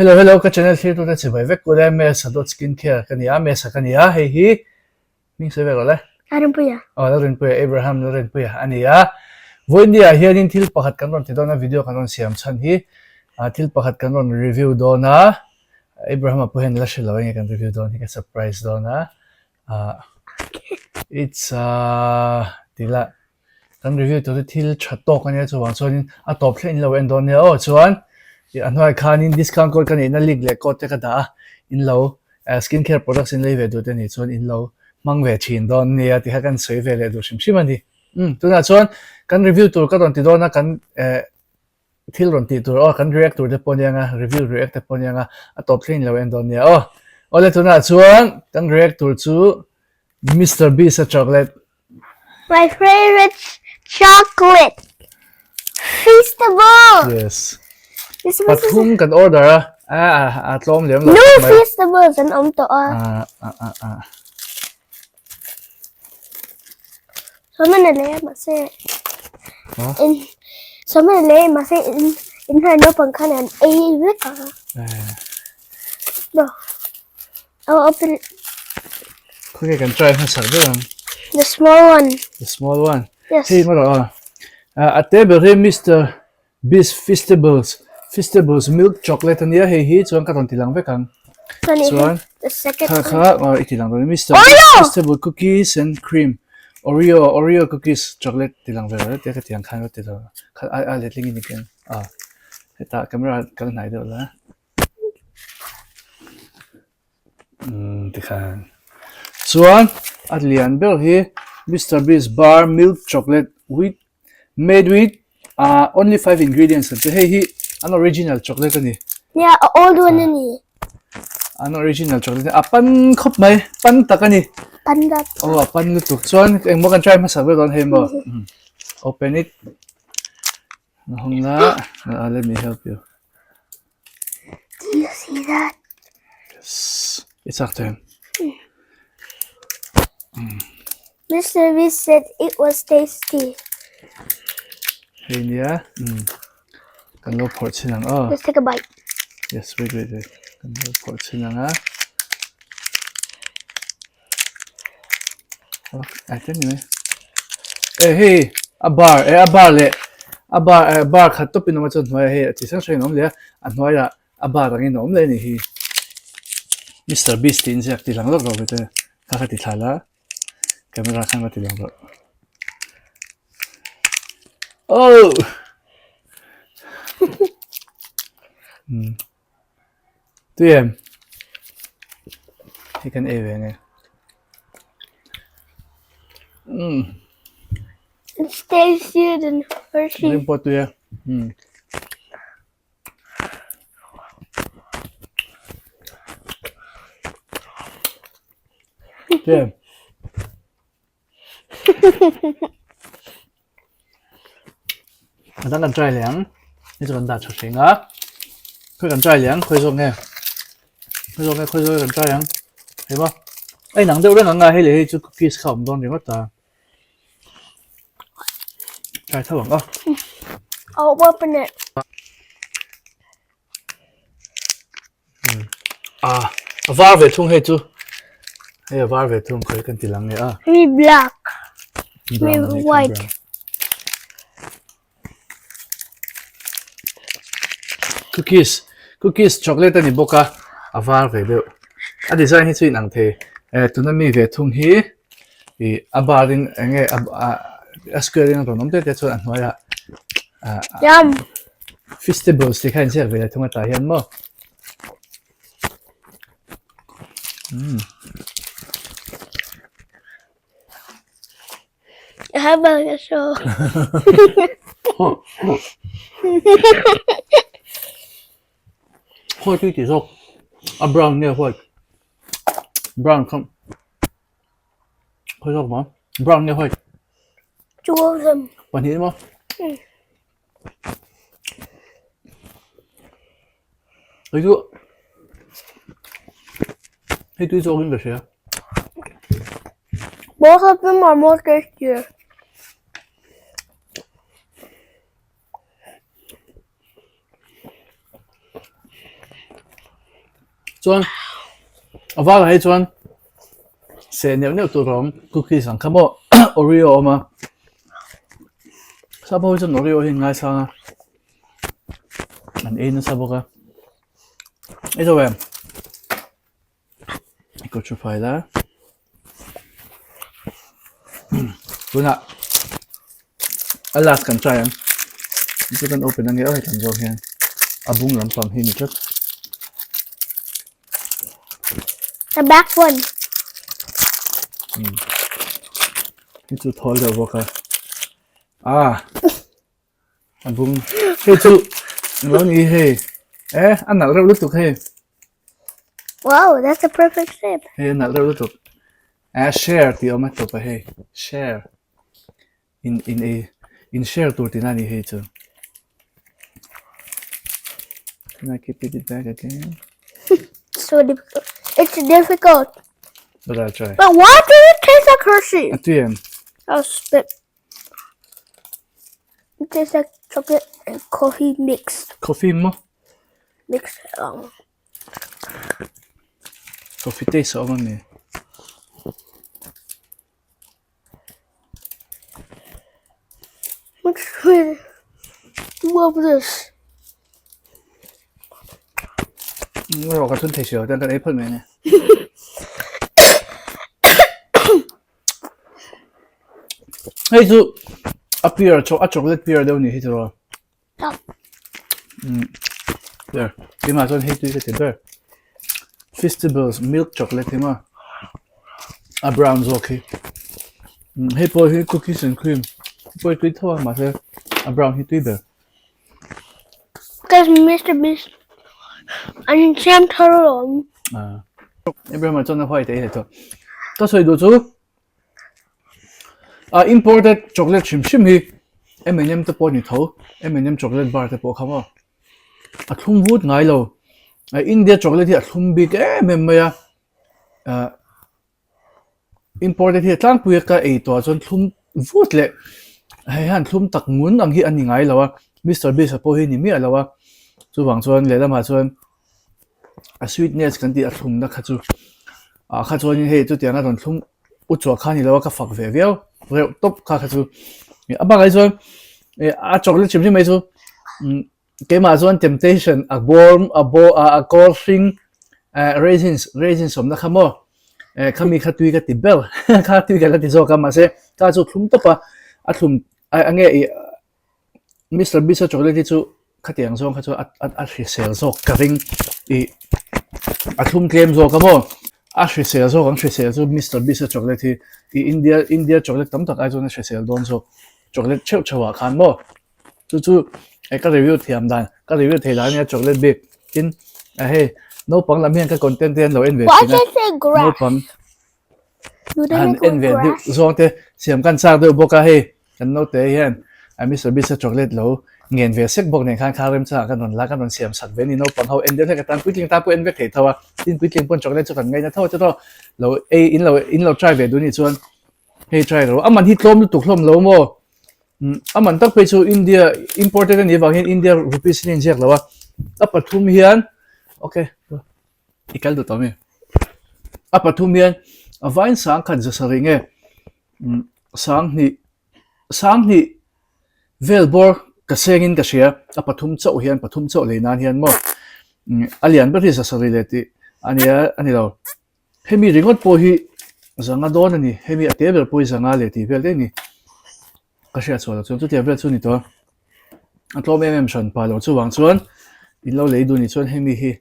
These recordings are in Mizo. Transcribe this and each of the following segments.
Hello hello ka channel thlir tute chibai vek kul e Mesa dot skin care ka ni a Mesa ka ni a hei hi hming sawi vek rawh le. Lalrinpuia. Aw Lalrinpuia Abraham Lalrinpuia a ni a. Vawiin ah hianin thil pakhat kan rawn ti dawn a video kan rawn siam chhan hi thil pakhat kan rawn review dawn a Abraham-a pawh hian la hre lo enge kan review dawn hi ka surprise dawn a it's a tila Kan review tur hi thil tha tawk a nia chuvang chuanin a tawp thleng in lo en dawn nia aw chuan a hnuaiah khanin discount code ka neihna link leh code te ka dah a in lo skin care products in lei ve duh te nih chuan in lo hmang ve thin dawn nia tih kha kan sawi ve leh duh hrim hrim a ni. Umm tunah chuan kan review tur ka rawn ti dawn a kan eh thil rawn tih tur aw kan react tur te pawh ania nga review react te pawh ania nga a tawp thleng in lo en dawn nia aw. Awle tunah chuan kan react tur chu Mister Beast a chocolate My favorite chocolate. Feastable. Yes. Pathum kan order a. A a tlawm lem lo. No feastables an awm tawh a. A a a a. Sawmana le mahse. In sawmana le mahse in in hnar naupang khan an ei vek a. No. I'll open it. Khawnge kan try hmasak ber ang. The small one. The small one. Yes. Hei ma rawh a. A te ber hi Mister Beast Feastables Feastables milk chocolate ania hei hi chuan ka rawn ti lang vek ang. Chuan the second kha kha i ti lang dawn Mister Beast Feastable cookies and cream Oreo Oreo cookies chocolate ti lang ve rawh tia ka ti ang khan ka ti lo. Kha a letling in i ken a. Hetah camera kal hnai deuh la. Umm tikhan chuan a lian ber hi Mister Beast bar milk chocolate with made with ah only five ingredients an ti hei hi an original chocolate a ni. Nia a old one a ni. An original chocolate a pan khawp mai pan tak a ni. Pan tak. Aw a pan lutuk chuan engmaw kan try hmasa ber dawn hei maw open it. Hawng la let me help you. Do you see that? Yes. It's up to him. Mr. Beast said it was tasty. Hei nia. Mm. Kan lo phawrh chin ang aw. Let's take a bite. Yes, wait, wait, wait. Kan lo phawrh chin ang a. E hei a bar e a bar leh a bar eh bar khat tawp in awm a chuan hnuaiah hei a chi hrang hrang in a awm leh a a hnuaiah a bar angin a awm leh a nih hi Mister Beast tih inziak tih lang lawk rawh vete kha ka ti thla la camera khan ka ti lang rawh oh umm. Tui em? Hei kan ei ve nge. Umm. It's tastier than Hershey. Ring pawh tui e. Umm. Tui em? A dang kan try leh ang hei chu kan dah tha hreng a khawi kan try leh ang khawi zawk nge khawi zawk nge khawi zawk nge kan try ang hei maw a inang deuh reng ang a hei leh hei chu cookies kha a awm dawn ringawt a try tho ang aw. I'll open it. Ah, a var ve thung hei chu. Hei a var ve thung khawi kan ti lang nge a. Mi black. Mi white. Cookies. Cookies chocolate ani bawk a. A var ve deuh. A design hi chu in ang thei. Eh tuna mi ve thung hi ih a bar in enge a a square in a rawn awm te te chuan a hnuaiah ah Yum. Feastables tih kha inziak ve leh thung atah hian maw. Umm. How about a show? Khawi tui tih zawk a brown nge white brown kha khawi zawk maw brown nge white Two of them. Pahnih maw? Mm. Hei chu hei tui zawk in ka hria. Both of them are more tastier. Chuan a varah hi chuan seh neuh neuh tur a awm cookies ang kha maw oreo a awm a sap ho hi chuan oreo hi an ngaisang a an ei nasa bawk a ei zo em i kawt thu fai la tunah a last kan try ang chu kan open ange aw hetlam zawk hian a bung lampang hi ni tlat. The back one. Hmm. Hei chu thawl deuh bawk a. Ah. A bung. Hei chu lo ni hei. Eh, a nalh reuh lutuk hei. Wow, that's a perfect shape. Hei a nalh reuh lutuk. Eh, share tih awm a tawp a hei. Share. In in ei in share tur tihna a ni hei chu. Can I keep it back again? So difficult. It's difficult. But I'll try. But why does it taste like Hershey? A tui em? I'll spit. It tastes like chocolate and coffee mixed. Coffee maw? Mixed. Um. Coffee taste a awm a mi? Love this. Rawh ka thun thei si lo chuan kan ei phawt mai a ni. Hei chu a pear a chocolate pear deuh ni hi chu raw. There keimah chuan hei tui ka ti ber. Feastables milk chocolate hi maw a brown zawk hi. Hei pawh hi cookies and cream pawh hi tui tho a mahse a brown hi tui ber. Because Mister Beast an siam thar alawm. Abraham-a chuan a white a ei leh tawh. Ka sawi duh chu A imported chocolate hrim hrim hi M and M te pawh a ni tho M and M chocolate bar te pawh kha maw a thlum vut ngai lo India chocolate hi a thlum bik em em mai a ah imported hi a tlangpui a ka ei tawh ah chuan thlum vut leh hei hian thlum tak ngun ang hi a ni ngai lo a Mister Beast a pawh hi a ni miah lo a chuvang chuan lehlamah chuan a sweetness kan tih a thlumna kha chu ah kha chuanin hei chutiang a rawn thlum u chhuah kha a ni lo a ka fak ve viau reuh tawp kha kha chu a bakah hi chuan ih a chocolate hrim hrim mai chu umm keimah chuan temptation a bawm a baw a a kawl hring eh raisins raisins awmna kha maw eh khami kha tui ka ti ber kha tui ka la ti zawk a mahse kha chu thlum tawp a a thlum a enge ih Mister Beast a chocolate hi chu khatiang zawng kha chu a a hrisel zawk ka ring ih a thlum tlem zawk a maw a hrisel zawk ang hrisel chu Mister Beast a chocolate hi ih India India chocolate tam tak ai chuan a hrisel dawn zawk chocolate theuh theuh ah khan maw chu chu eh ka review thiam dan ka review thei dan ania chocolate bik tin a hei naupang lam hian ka content te an lo en ve thin a naupang han en ve deuh zawng te siam kan chak deuh bawk a hei kan naute hian a Mister Beast a chocolate lo ngen ve sek bawk nen khan kha remchangah kan rawn la kan rawn siam sak ve a ni naupang ho en deuh hlek atan puitling tan pawh en vek thei tho a tin puitling pawn chocolate chu kan ngaina tho a chutawh lo ei in lo in lo try ve duh nih chuan hei try ro a man hi tlawm lutuk hlawm lo maw a man tak phei chu India imported a nih avang hian India rupees in a inziak lo a a pathum hian okay. I kal duh tawh mi? A pathum hian a vain sangkhat za sarih nge sanghnih sanghnih vel bawr ka sengin ka hria a pathum chauh hian pathum chauh lei nan hian maw a lian ber hi za sarih leh tih a nia a ni lo hemi ringawt pawh hi zanga dawn a ni hemi a te ber pawh hi zanga leh tih vel daih a ni. Ka hriat chhuah loh chuan chutiang vel chu ni tawh a, a tlawm em em hran pah loh chuvang chuan in lo lei duh nih chuan hemi hi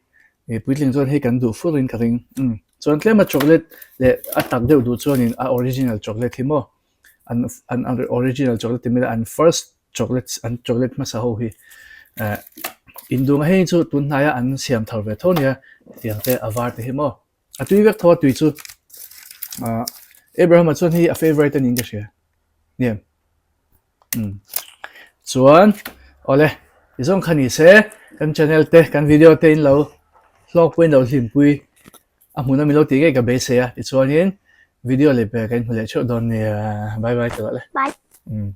ih puitling chuan hei kan duh fur in ka ring umm chuan tlema chocolate leh a tak deuh duh chuanin a original chocolate hi maw an an original chocolate ti mai ila an first chocolate an chocolate hmasa ho hi eh in duh ang hei chu tun hnaia an siam thar ve tho ania tiang te a var te hi maw. A tui vek tho a tui chu ah Abraham-a chuan hei a favourite a niin ka hria nge umm chuan awle ti zawng kha ni se kan channel te kan video te in lo hlawkpui in lo hlimpui a hmun a min lo tih ngei ka beisei a tichuanin video leh ber kan hmu leh theuh dawn nia bye bye tawh le Bye. Umm.